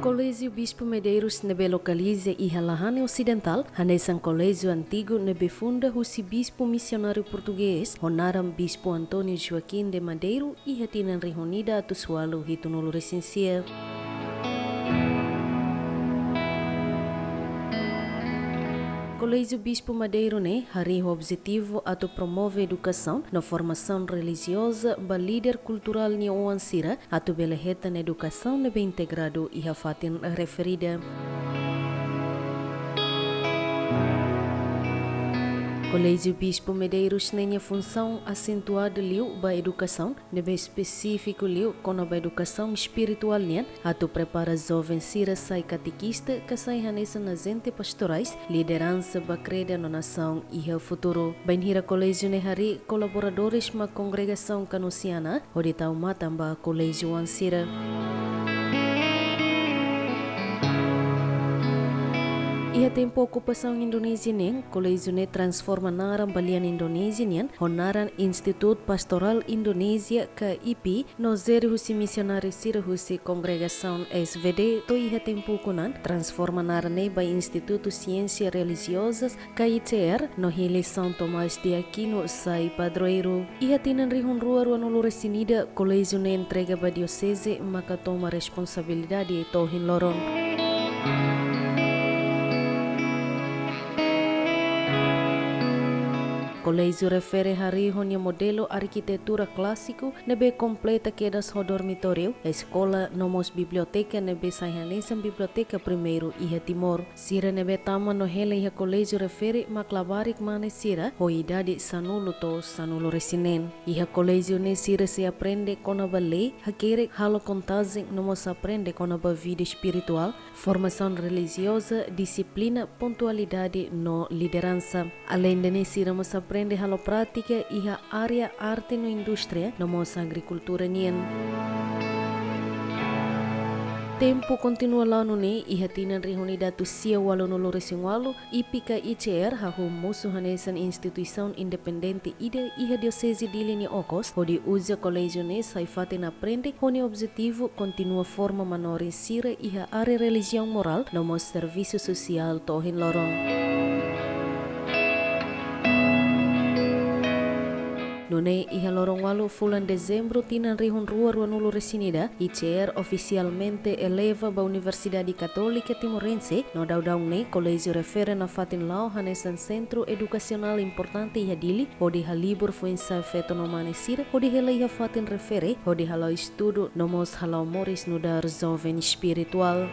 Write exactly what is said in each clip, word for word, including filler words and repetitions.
Koléjiu Bispu Medeiros ne'ebé lokaliza iha Lahane Osidentál, hanesan koléjiu antigu ne'ebé funda husi bispu misionáriu portugés, ho naran Bispu António Joaquim de Madeiro, iha tinan rihun ida atus ualu hitunulu resin sia. Koléjiu Bispu Madeiro ne'e harii ho objetivu atu promove edukasaun no formasaun relijioza ba líder kulturál nia oan sira, atu bele hetan edukasaun ne'ebé integradu iha fatin referida. Koléjiu Bispu Medeiros ne'e nia funsaun asentuadu liu ba edukasaun, ne'ebé espesífiku liu kona-ba edukasaun espirituál nian, atu prepara joven sira sai katekista ka sai hanesan ajente pastorais, lideransa ba kreda no nasaun iha futuru. Bainhira koléjiu ne'e harii kolaboradores mak kongregasaun Kanosiana, hodi tau matan ba koléjiu oan sira. Iha tempu okupasaun Indonézia nian, koléjiu ne'e transforma naran ba lian Indonézia nian, ho naran Institut Pastorál Indonézia ka IPI, no jere husi misionáriu sira husi kongregasaun S V D, to'o iha tempu ukun an, transforma naran ne'e ba Institutu Siénsia Relijiozas ka I C R, no hili São Tomás de Aquino sai padroeiru. Iha tinan rihun rua ruanulu resin ida, koléjiu ne'e entrega ba dioseze maka toma responsabilidade to'o ohin loron. Koléjiu refere harii ho nia modelu arkitetura klásiku ne'ebé kompleta kedas ho dormitóriu, eskola no mós biblioteka ne'ebé sai hanesan biblioteka primeiru iha Timor. Sira ne'ebé tama no hela iha koléjiu refere mak labarik mane sira ho idade sanulu to'o sanulu resin neen. Iha koléjiu ne'e sira sei aprende kona-ba lei, hakerek, halo kontajen no mós aprende kona-ba vida espirituál, formasaun relijioza, dixiplina, pontualidade no lideransa. Aleinde ne'e sira mós aprende halo prátika iha área arte no indústria, no mós agrikultura nian. Tempu kontinua la'o nune'e, iha tinan rihun ida atus sia ualunulu resin ualu, IPI ka I C R hahú mosu hanesan instituisaun independente ida iha Dioseze Dili nia okos, hodi uza koléjiu ne'e sai fatin aprende, ho nia objetivu kontinua forma manorin sira iha área relijiaun morál no mós servisu sosiál to'o ohin loron. Nune'e iha loron ualu fulan Dezembru tinan rihun rua ruanulu resin ida, I C R ofisialmente eleva ba Universidade Katólika Timorense, no daudaun ne'e koléjiu refere nafatin la'o hanesan sentru edukasionál importante iha Dili, hodi halibur foin-sa'e feto no mane sira, hodi hela iha fatin refere, hodi hala'o estudu, no mós hala'o moris nu'udar joven espirituál.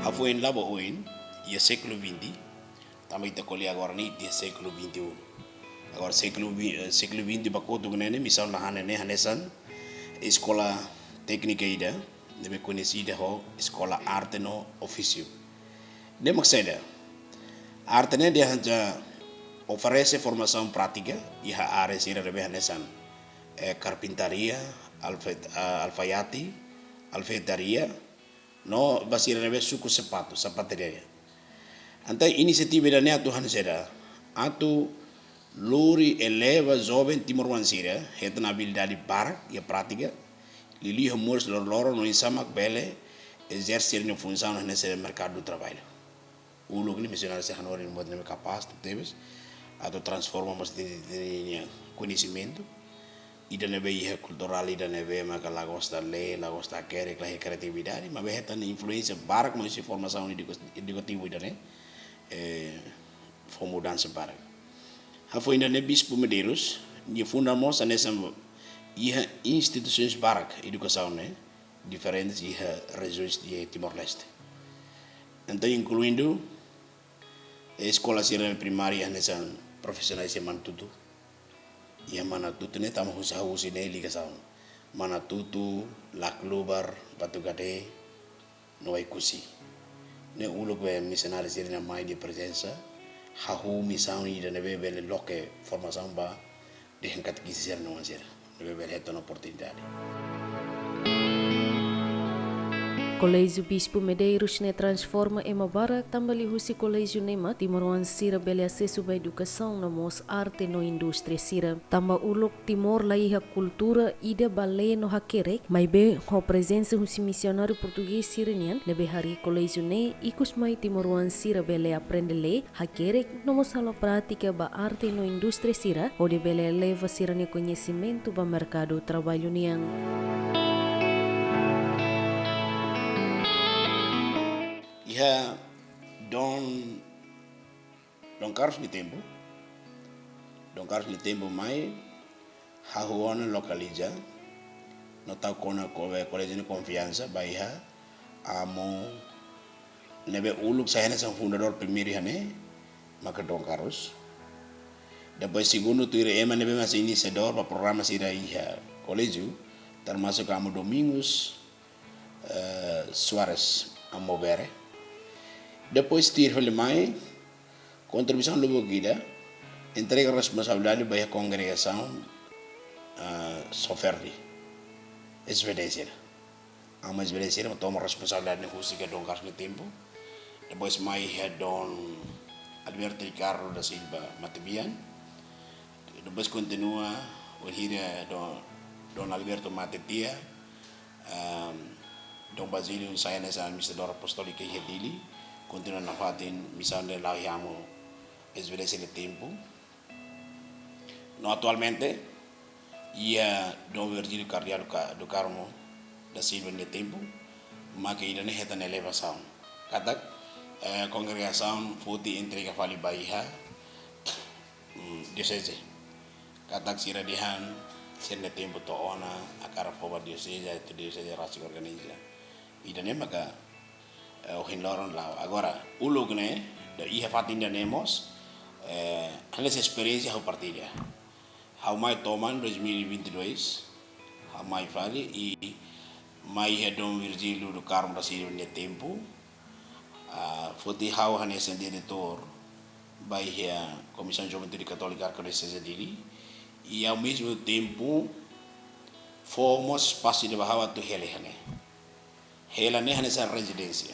Hafoin la'o ba oin, iha século vinte, tanba ita ko'alia agora ne'e iha século vinte e um. Agora século vinte, eh, século vinte ba kotuk ne'e, ne'e misaun Lahane ne'e hanesan eskola téknika ida, ne'ebé koñesida ho Eskola Arte no Ofísiu. Ne'e mak saida? Arte ne'e dehan ita oferese formasaun prátika iha área sira ne'ebé hanesan, eh, karpintaria, alfait-, ah, alfaiate, alfaiataria, no ba sira ne'ebé suku sapatu, sapataria. Entaun inisiativa ida-ne'e atu hanesan saida? Atu lori eleva joven timoroan sira, hetan abilidade barak iha prátika, liuliu iha moris loroloron no oinsá mak bele ezerse sira-nia funsaun hanesan merkadu traballu. Uluk ne'e misionáriu sira hanorin buat ne'ebé kapás tebes, atu transforma mós ita-nia koñesimentu. Ida ne'ebé iha kulturál, ida ne'ebé maka la gosta lee, la gosta hakerek, la iha kreatividade, maibé hetan influénsia barak mós husi formasaun eduka-, edukativu ida-ne'e, eh, fó mudansa barak. Hafoin ida-ne'e Bispu Medeiros, nia funda mós hanesan iha instituisaun barak edukasaun ne'e, diferentes iha rejiaun iha Timor-Leste. Entaun inkluindu eskola sira primária hanesan profisionál sira Manatutu. Iha Manatutu ne'e tama husi, husi ne'e ligasaun. Manatutu, Laclubar, Batugade, no Oekusi. Ne'e uluk be misionáriu sira-nia mai nia prezensa, hahú misaun ida ne'ebé bele loke formasaun ba dehan katekista sira-nia oan sira, ne'ebé bele hetan oportunidade. Koléjiu Bispu Medeiros ne'e transforma ema barak, tanba liuhusi koléjiu ne'e mak timoroan sira bele asesu ba edukasaun no mós arte no indústria sira. Tanba uluk Timor la iha kultura ida ba lee no hakerek, maibé ho prezensa husi misionáriu portugés sira nian ne'ebé harii koléjiu ne'e, ikus mai timoroan sira bele aprende lee, hakerek no mós halo prátika ba arte no indústria sira, hodi bele eleva sira-nia koñesimentu ba merkadu traballu nian. Iha Dom, Dom Carlos nia tempu, Dom Carlos nia tempu mai, hahú ona lokaliza no tau kona ko-, koléjiu nia konfiansa ba iha amu ne'ebé uluk sai hanesan fundadór primeiru iha ne'e, maka Dom Carlos. Depois segundu tuir ema ne'ebé mak inisiadór ba programa sira iha koléjiu, termasuk amu Domingos, eh, Soares, amu Bere. Depois tuir fali mai, kontribuisaun lubuk ida, entrega responsabilidade ba iha kongregasaun, eh, Soferdi, S V D sira. Amu S V D sira mak toma responsabilidade ne'e husi Dom Carlos nia tempu. Depois mai iha Dom Alberto Ricardo da Silva Matebian. Depois kontinua, wainhira Dom, Dom Alberto mate tiha, ehm, Dom Basílio sai hanesan administradór apostóliku iha Dili, kontinua nafatin misaun ne'e la'o iha amu S V D sira nia tempu. No atualmente, iha Dom Virgílio Cardeal do Ca-, do Carmo da Silva nia tempu, maka ida-ne'e hetan elevasaun. Katak, eh, kongregasaun foti entrega fali ba iha, mm, dioseze. Katak sira dehan, sira-nia tempu to'o ona, hakarak fó ba dioseze, atu dioseze rasik organiza. Ida-ne'e maka, eh, ohin loron la'o. Agora, uluk ne'e, da iha fatin ida-ne'e mós, eh, hanesan esperiénsia ha'u partilla. Ha'u mai toman dois mil e vinte e dois, ha'u mai fali i mai iha Dom Virgílio do Carmo da Silva nia tempu, ah, foti ha'u hanesan diretór ba iha Komisaun Juventude Katólika Arkadioseze Dili, i ao mesmo tempo fó mós espasu ida ba ha'u atu hela iha ne'e. Hela ne'e hanesan rezidénsia.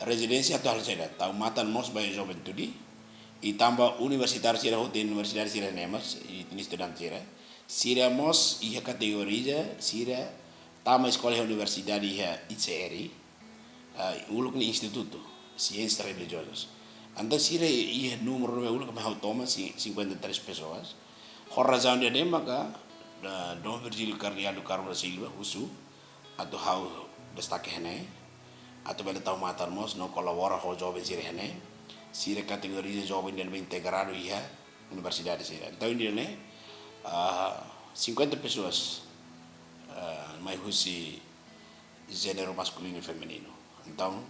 Rezidénsia atu halo saida, tau matan mós ba iha juventude, i tanba universitáriu sira hotu universidade sira ne'e mós, i estudante sira. Sira mós iha kategoriza, sira tama eskola iha universidade iha I C R, ah, uluk ne'e Instituto Ciências Religiosas. Entaun sira iha númeru ne'ebé uluk mai ha'u toman si-, cinquenta e três pessoas. Ho razaun ida-ne'e maka, ah, Dom Virgílio Cardeal do Carmo da Silva husu atu ha'u destake iha ne'e, atu bele tau matan mós no kolabora ho joven sira iha ne'e, sira kategoriza joven ida ne'ebé integradu iha universidade sira. Entaun ida-ne'e, ah, cinquenta pessoas, ah, mai husi jéneru maskulinu i femininu. Entaun,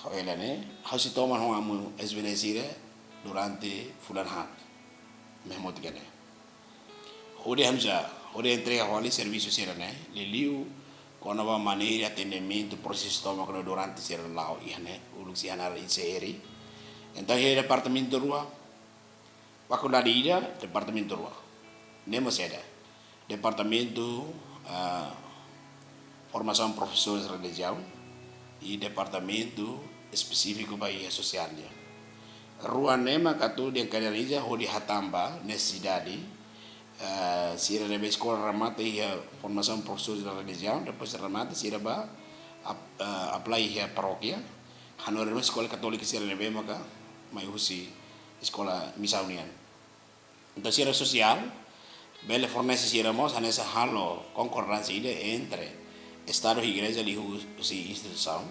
ha'u hela ne'e, ha'u sei toman ho amu S V D sira durante fulan haat. Mehmot iha ne'e. Hodi ha'u sei, hodi entrega fali servisu sira-ne'e, liuliu kona-ba maneira atendimentu prosesu tomak no durante sira la'o iha ne'e, uluk sei hanaran I C R. Entaun, iha departamentu rua, fakuldade ida, departamentu rua. Ne'e mós ida. Departamentu, ah, formasaun profesores relijiaun i departamentu espesífiku ba iha sosiál nian. Rua ne'e maka atu dehan kadeira ida hodi hatán ba nesesidade, eh, sira ne'ebé eskola remata iha formasaun profesores relijiaun, depois remata sira bá ap-, eh, apply iha parókia, hanorin mós eskola katólika sira ne'ebé maka mai husi eskola misaun nian. Entaun sira sosiál, bele fornese sira mós hanesan halo konkordánsia ida entre Estadu ho Igreja liuhusi instituisaun,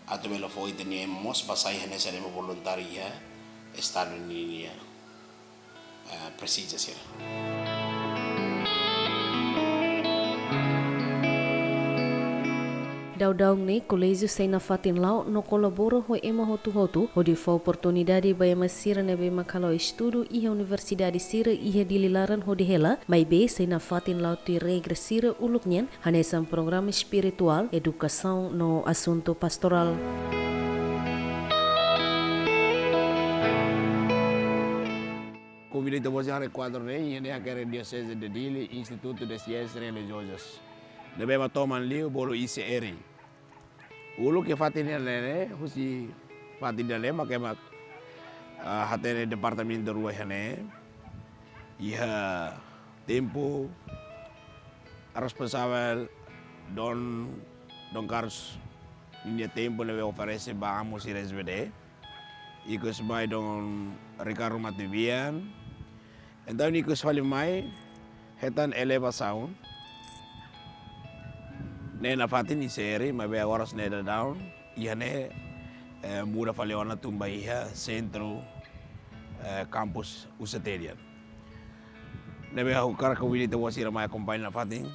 atu bele fó ita-nia ema mós bá sai hanesan ema voluntáriu iha Estadu ninia, eh, presiza sira. Daudaun ne'e, koléjiu sei nafatin la'o no kolabora ho ema hotu-hotu, hodi fó oportunidade ba ema sira ne'ebé mak halo estudu iha universidade sira iha Dili laran hodi hela, maibé sei nafatin la'o tuir regra sira uluk nian, hanesan programa espirituál, edukasaun no asuntu pastorál. Konvida ita-boot sira iha kuadru ne'e, iha ne'e hakerek Dioseze de Dili, Instituto de Ciências Religiosas. Ne'ebé mak toman liu bolu I C R. Uluk iha fatin ida-ne'e, husi fatin ida-ne'e, mak ema, ah, hatene departamentu rua iha ne'e. Iha tempu responsavel Dom, Dom Carlos ninia tempu ne'ebé oferese ba amu sira S B D. Ikus mai Dom Ricardo Matobian. Entaun ikus fali mai hetan elevasaun. Ne'e nafatin I C R, maibé agora ne'e daudaun iha ne'e, eh, muda fali ona tun ba iha sentru, eh, kampus U C T nian. Ne'ebé ha'u hakarak konvida ita-boot sira mai akompaña nafatin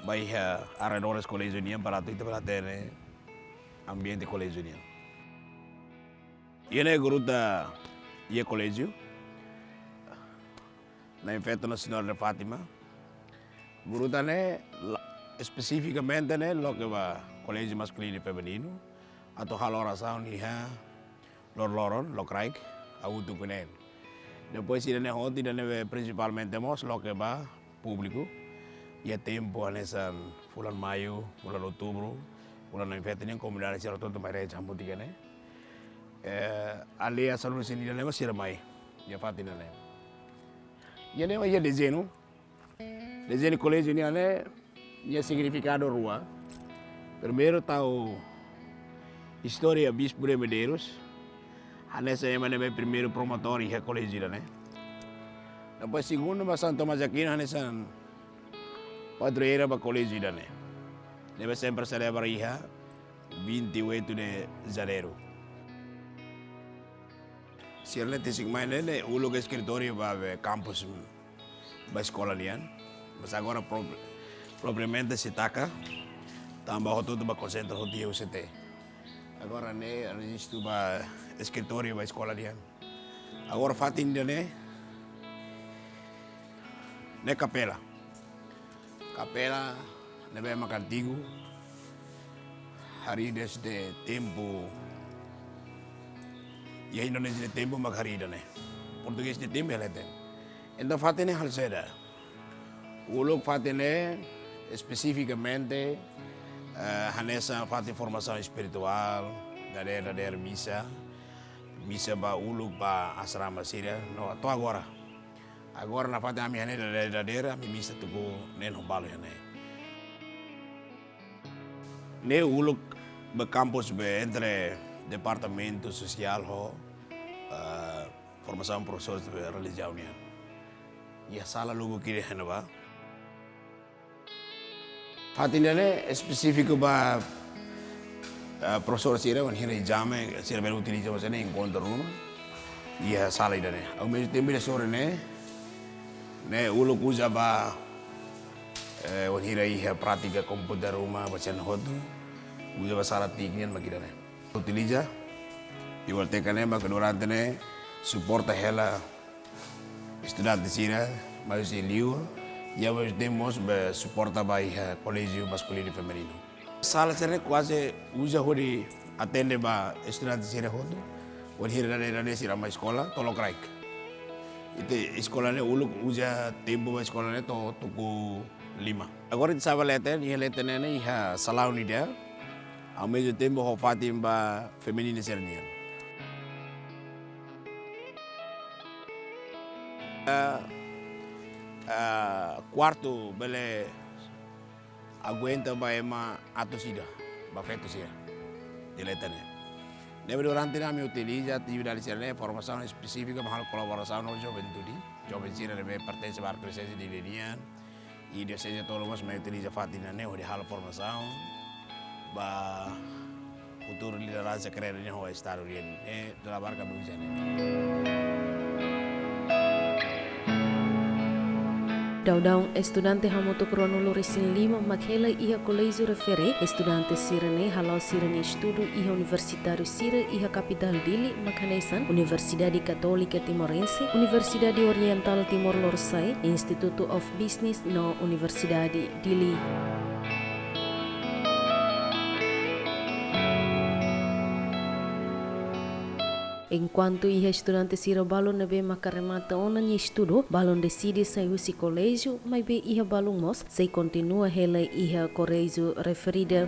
ba iha arredores koléjiu nian para atu ita bele hatene ambiente koléjiu nian. Iha ne'e gruta iha koléjiu, Na'in Feto Nossa Senhora de Fátima. Gruta ne'e la-, espesifikamente ne'e loke ba koléjiu maskulinu i femininu. Atu halo orasaun iha loroloron, lokraik, hamutuk ho ne'e. Depois ida-ne'e hotu, ida-ne'e prinsipalmente mós loke ba públiku. Iha tempu hanesan fulan Maiu, fulan Outubru, fulan Na'in Feto nian komunidade sira hotu mai reza hamutuk iha ne'e. Eh, aldeia São Luís nian ne'e mós sira mai iha fatin ida-ne'e. Iha ne'e iha dezeñu. Dezeñu koléjiu nian ne'e, nia signifikadu rua. Primeiru tau istória Bispu de Medeiros, hanesan ema ne'ebé primeiru promotór iha koléjiu ida-ne'e. Depois segundu mak São Tomás de Aquino, hanesan padroeira ba koléjiu ida-ne'e. Ne'ebé sempre selebra iha vinte e oito de janeiro. Sira ne'e tesik mai ne'e, ne'e uluk eskritóriu ba, ba kampus, ba eskola nian. Mas agora pro-, propriamente sei taka, tanba hotu-hotu ba konsentra hotu iha U C T. Agora ne'e rejistu ba eskritóriu ba eskola nian. Agora fatin ida-ne'e, ne'e kapela. Kapela ne'ebé mak antigu, harii dezde tempu, iha Indonézia nia tempu mak harii ida-ne'e. Portugés nia tempu iha leten. Entaun fatin ne'e halo saida? Uluk fatin ne'e espesifikamente, eh, hanesan fatin formasaun espirituál, dadeer-dadeer misa, misa ba uluk ba asrama sira, no to'o agora. Agora nafatin ami iha ne'e dadeer-dadeer, ami misa tuku neen ho balu iha ne'e. Ne'e uluk be kampus be entre departamentu sosiál ho, eh, formasaun profesór be relijiaun nian. Iha sala lubuk ida iha ne'ebá. Fatin ida-ne'e espesífiku ba, eh, profesór sira, wainhira ezame, sira bele utiliza ba sira-nia enkontru ruma. Iha sala ida-ne'e. Ao mesmo tempo, ida sorin ne'e, ne'e uluk uza ba, eh, wainhira iha prátika komputadór ruma, ba sira hotu. Uza ba sala téknika, mak ida-ne'e. Utiliza, biblioteka ne'e, mak durante ne'e, suporta hela estudante sira, mai husi liur, i ao mesmo tempo mós be suporta ba iha koléjiu maskulinu i femininu. Sala sira-ne'e kuaze uza hodi atende ba estudante sira hotu, wainhira dadeer-dadeer sira mai eskola, to'o lokraik. Ita eskola ne'e uluk uza tempu ba eskola ne'e to'o tuku lima. Agora ita sa'e ba leten, iha leten ne'e iha salaun ida, ao mesmo tempo ho fatin ba femininu sira-nian. Eh, eh, kuartu bele aguenta ba ema atus ida, ba feto sira. Iha leten ne'e. Ne'ebé durante ne'e ami utiliza atividade sira-ne'e, formasaun espesífika, mak halo kolaborasaun ho juventude. Joven sira ne'ebé pertense ba Arkidioseze Dili nian. I dioseze tolu mós mai utiliza fatin ida-ne'e hodi halo formasaun ba futuru lideransa kredu nian ho estadu nian. Eh, dala barak ami uza ne'e. Daudaun estudante hamutuk ruanulu-resin-lima mak hela iha koléjiu refere. Estudante sira-ne'e hala'o sira-nia estudu iha universitáriu sira iha kapitál Dili, mak hanesan Universidade Católica Timorense, Universidade Oriental Timor Lorosa'e, Institute of Business no Universidade Dili. Enkuantu iha estudante sira balun ne'ebé maka remata ona nia estudu, balun deside sai husi koléjiu, maibé iha balun mós sei kontinua hela iha koléjiu referida.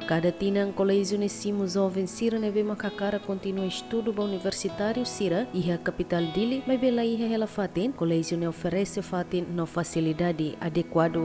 Kada tinan koléjiu ne'e simu joven sira ne'ebé hakarak kontinua estudu ba universitáriu sira iha kapitál Dili, maibé laiha hela fatin. Koléjiu ne'e oferese fatin no fasilidade adekuadu.